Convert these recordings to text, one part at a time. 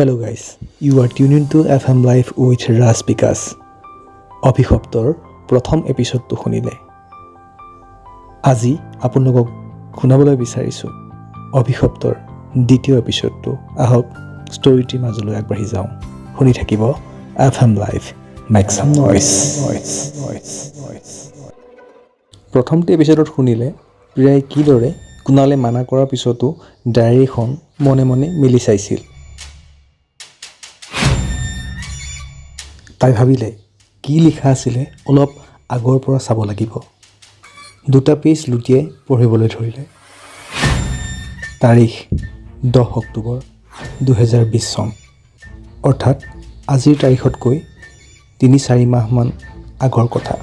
Hello guys, you are tuned in to FM Live with Raj Bikash. অভিশপ্তৰ প্ৰথম এপিছ'ডটো শুনিলে। আজি আপোনালোকক শুনাবলৈ বিচাৰিছোঁ অভিশপ্তৰ দ্বিতীয় এপিছ'ডটো। আহক, ষ্টৰিটিৰ মাজলৈ আগবাঢ়ি যাওঁ। শুনি থাকিব FM Live, make some noise. প্ৰথমটো এপিছ'ডত শুনিলে প্ৰিয়াই কিদৰে কুণালে মানা কৰাৰ পিছতো ডায়েৰীখন মনে মনে মেলি চাইছিল। তাই ভাবিলে, কি লিখা আছিলে অলপ আগৰ পৰা চাব লাগিব। দুটা পেজ লুটিয়াই পঢ়িবলৈ ধৰিলে। তাৰিখ 10 অক্টোবৰ 2020 চন, অৰ্থাৎ আজিৰ তাৰিখতকৈ 3-4 মাহমান আগৰ কথা।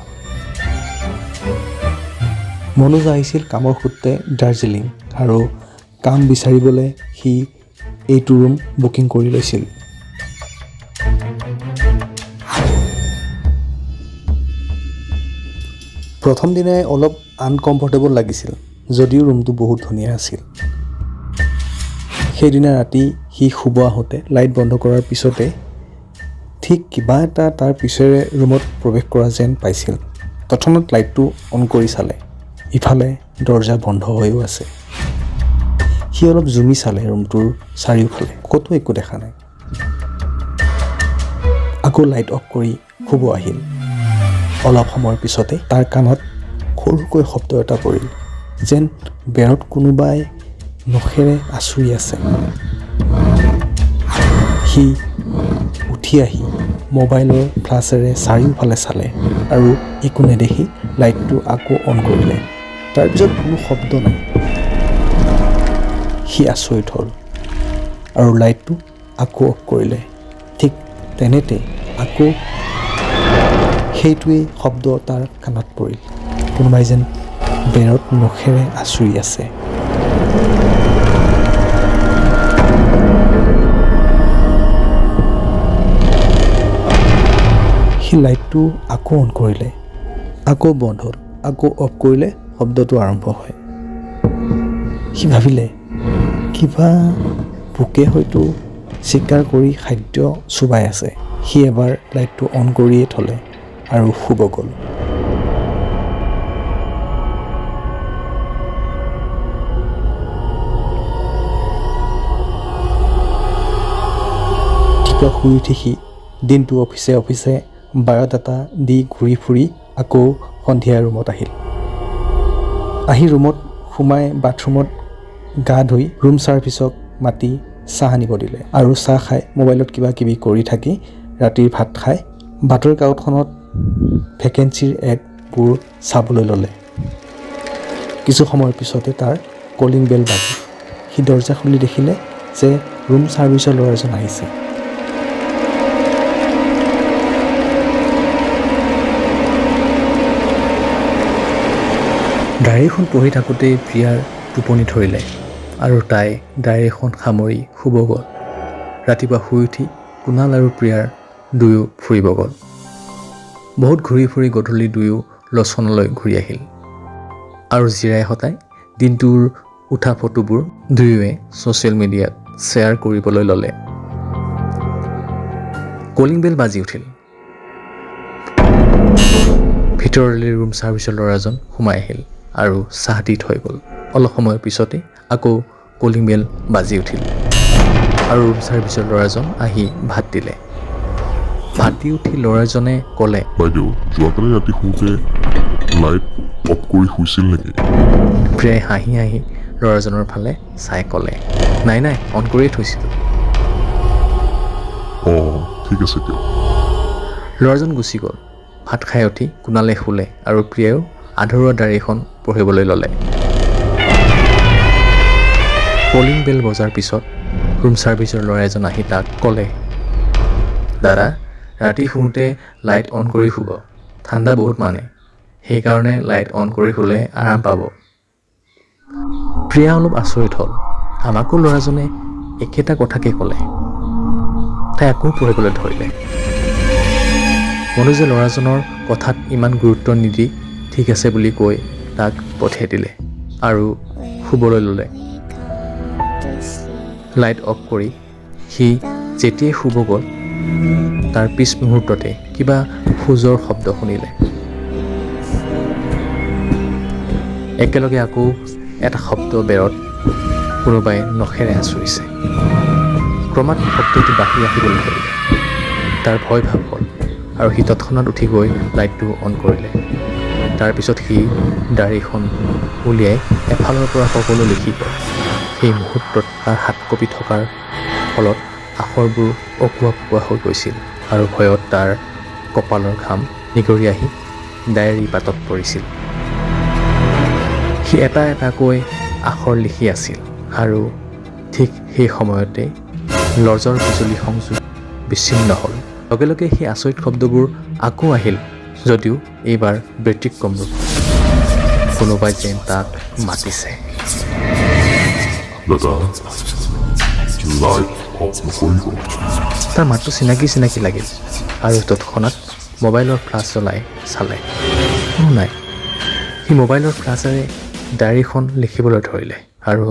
মনোজ আহিছিল কামৰ সূত্ৰে দাৰ্জিলিং আৰু কাম বিচাৰিবলৈ সি এইটো ৰুম বুকিং কৰি লৈছিল। প্ৰথম দিনাই অলপ আনকমফৰ্টেবল লাগিছিল যদিও ৰুমটো বহুত ধুনীয়া আছিল। সেইদিনা ৰাতি সি শুব আহোঁতে লাইট বন্ধ কৰাৰ পিছতে ঠিক কিবা এটা তাৰ পিছেৰে ৰুমত প্ৰৱেশ কৰা যেন পাইছিল। তৎক্ষণাত লাইটটো অন কৰি চালে। ইফালে দৰ্জা বন্ধ হৈও আছে। সি অলপ জুমি চালে ৰুমটোৰ চাৰিওফালে, ক'তো একো দেখা নাই। আকৌ লাইট অফ কৰি শুব আহিল। অলপ সময়ৰ পিছতে তাৰ কাণত সৰুকৈ শব্দ এটা পৰিল, যেন বেৰত কোনোবাই নখেৰে আঁচুৰি আছে। সি উঠি আহি মোবাইলৰ ফ্লাছেৰে চাৰিওফালে চালে আৰু একো নেদেখি লাইটটো আকৌ অন কৰিলে। তাৰপিছত কোনো শব্দ নাই। সি আচৰিত হ'ল আৰু লাইটটো আকৌ অফ কৰিলে। ঠিক তেনেতে আকৌ সেইটোৱেই শব্দ তাৰ কাণত পৰিল, কোনোবাই যেন বেৰত নখেৰে আঁচুৰি আছে। সি লাইটটো আকৌ অন কৰিলে, আকৌ বন্ধ হ'ল। আকৌ অফ কৰিলে, শব্দটো আৰম্ভ হয়। সি ভাবিলে, কিবা পোকে হয়তো চিকাৰ কৰি খাদ্য চোবাই আছে। সি এবাৰ লাইটটো অন কৰিয়ে থ'লে আৰু শুব গ'ল। ৰাতিপুৱা শুই উঠি সি দিনটো অফিচে অফিচে বায়'ডাটা দি ঘূৰি ফুৰি আকৌ সন্ধিয়া ৰুমত আহিল। আহি ৰুমত সোমাই বাথৰুমত গা ধুই ৰুম ছাৰ্ভিচক মাতি চাহ আনিব দিলে আৰু চাহ খাই মোবাইলত কিবা কিবি কৰি থাকি ৰাতিৰ ভাত খাই বাতৰি কাকতখনত ভেকেঞ্চিৰ এডবোৰ চাবলৈ ল'লে। কিছু সময়ৰ পিছতে তাৰ কলিং বেল বাজিল। সি দৰ্জা খুলি দেখিলে যে ৰুম ছাৰ্ভিচৰ ল'ৰা এজন আহিছে। ডায়েৰীখন পঢ়ি থাকোঁতেই প্ৰিয়াৰ টোপনি ধৰিলে আৰু তাই ডায়েৰীখন সামৰি শুব গ'ল। ৰাতিপুৱা শুই উঠি কুণাল আৰু প্ৰিয়াৰ দুয়ো ফুৰিব গ'ল। বহুত ঘূৰি ফুৰি গধূলি দুয়ো লচনলৈ ঘূৰি আহিল আৰু জিৰাই সতাই দিনটোৰ উঠা ফটোবোৰ দুয়োৱে ছ'চিয়েল মিডিয়াত শ্বেয়াৰ কৰিবলৈ ল'লে। কলিং বেল বাজি উঠিল। ভিতৰলৈ ৰুম ছাৰ্ভিচৰ ল'ৰাজন সোমাই আহিল আৰু চাহ দি থৈ গ'ল। অলপ সময়ৰ পিছতে আকৌ কলিং বেল বাজি উঠিল আৰু ৰুম ছাৰ্ভিচৰ ল'ৰাজন আহি ভাত দিলে। ভাত দি উঠি ল'ৰাজনে ক'লে, বাইদেউ, যোৱাকালি ৰাতি শুওঁতে লাইট অফ কৰি শুইছিল নেকি? প্ৰিয়াই হাঁহি হাঁহি ল'ৰাজনৰ ফালে চাই ক'লে, "নাই নাই, অন কৰিয়ে থৈছিলোঁ।" অঁ, ঠিক আছে দিয়ক। ল'ৰাজন গুচি গ'ল। ভাত খাই উঠি কুণালে শুলে আৰু প্ৰিয়ায়ো আধৰুৱা ডায়েৰীখন পঢ়িবলৈ ল'লে। কলিং বেল বজাৰ পিছত ৰুম ছাৰ্ভিচৰ ল'ৰা এজন আহি তাক ক'লে, "দাদা, ৰাতি শুওঁতে লাইট অন কৰি শুব। ঠাণ্ডা বহুত মানে, সেইকাৰণে লাইট অন কৰি শুলে আৰাম পাব।" প্ৰিয়া অলপ আচৰিত হ'ল। আমাকো ল'ৰাজনে একেটা কথাকে ক'লে। তাই আকৌ পঢ়িবলৈ ধৰিলে। মনোজে ল'ৰাজনৰ কথাত ইমান গুৰুত্ব নিদি ঠিক আছে বুলি কৈ তাক পঠিয়াই দিলে আৰু শুবলৈ ল'লে। লাইট অফ কৰি সি যেতিয়াই শুব গ'ল, তাৰ পিছ মুহূৰ্ততে কিবা খোজৰ শব্দ শুনিলে। একেলগে আকৌ এটা শব্দ, বেৰত কোনোবাই নখেৰে আঁচুৰিছে। ক্ৰমাৎ শব্দটো বাঢ়ি আহিবলৈ ধৰিলে। তাৰ ভয় ভাৱ হ'ল আৰু সি তৎক্ষণাত উঠি গৈ লাইটটো অন কৰিলে। তাৰপিছত সি ডায়েৰীখন উলিয়াই এফালৰ পৰা সকলো লিখি গ'ল। সেই মুহূৰ্তত তাৰ হাত কঁপি থকাৰ ফলত আখৰবোৰ অকোৱা পকোৱা হৈ গৈছিল আৰু ভয়ত তাৰ কপালৰ ঘাম নিগৰি আহি ডায়েৰী পাতত পৰিছিল। সি এটা এটাকৈ আখৰ লিখি আছিল আৰু ঠিক সেই সময়তে লজৰ বিজুলী সংযোগ বিচ্ছিন্ন হ'ল। লগে লগে সেই আচৰিত শব্দবোৰ আকৌ আহিল, যদিও এইবাৰ ব্যতিক্ৰম ৰূপ। কোনোবাই যেন তাক মাতিছে। দাদা, লাইট অফ নকৰিব। তাৰ মাতটো চিনাকি চিনাকি লাগিল আৰু তৎক্ষণাত মোবাইলৰ ফ্লাছ জ্বলাই চালে, কোনো নাই। সি মোবাইলৰ ফ্লাছেৰে ডায়েৰীখন লিখিবলৈ ধৰিলে আৰু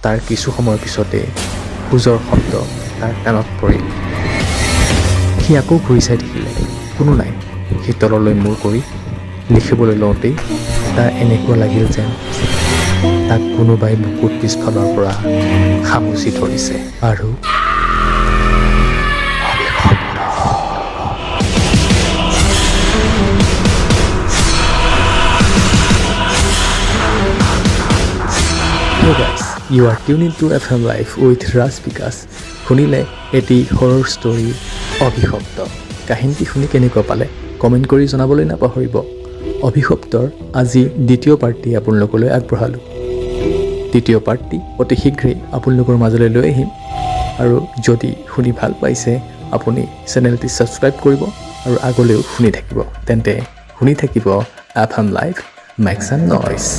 তাৰ কিছু সময়ৰ পিছতে খোজৰ শব্দ তাৰ কাণত পৰিল। সি আকৌ ঘূৰি চাই দেখিলে কোনো নাই। সি তললৈ মূৰ কৰি লিখিবলৈ লওঁতেই তাৰ এনেকুৱা লাগিল যেন তাক কোনোবাই বুকুত পিছফালৰ পৰা খামুচি ধৰিছে আৰু অভিশপ্ত। Hey guys, you are tuning to FM Live with Raj Bikash. শুনিলে এটি হৰৰ ষ্টৰী অভিশপ্ত। কাহিনীটি শুনি কেনেকুৱা পালে কমেণ্ট কৰি জনাবলৈ নাপাহৰিব। অভিশপ্তৰ আজি দ্বিতীয় পাৰ্টটি আপোনালোকলৈ আগবঢ়ালোঁ। দ্বিতীয় পাৰ্টটি অতি শীঘ্ৰেই আপোনালোকৰ মাজলৈ লৈ আহিম আৰু যদি শুনি ভাল পাইছে, আপুনি চেনেলটি ছাবস্ক্ৰাইব কৰিব আৰু আগলৈও শুনি থাকিব। তেন্তে শুনি থাকিব FM Live, make some noise.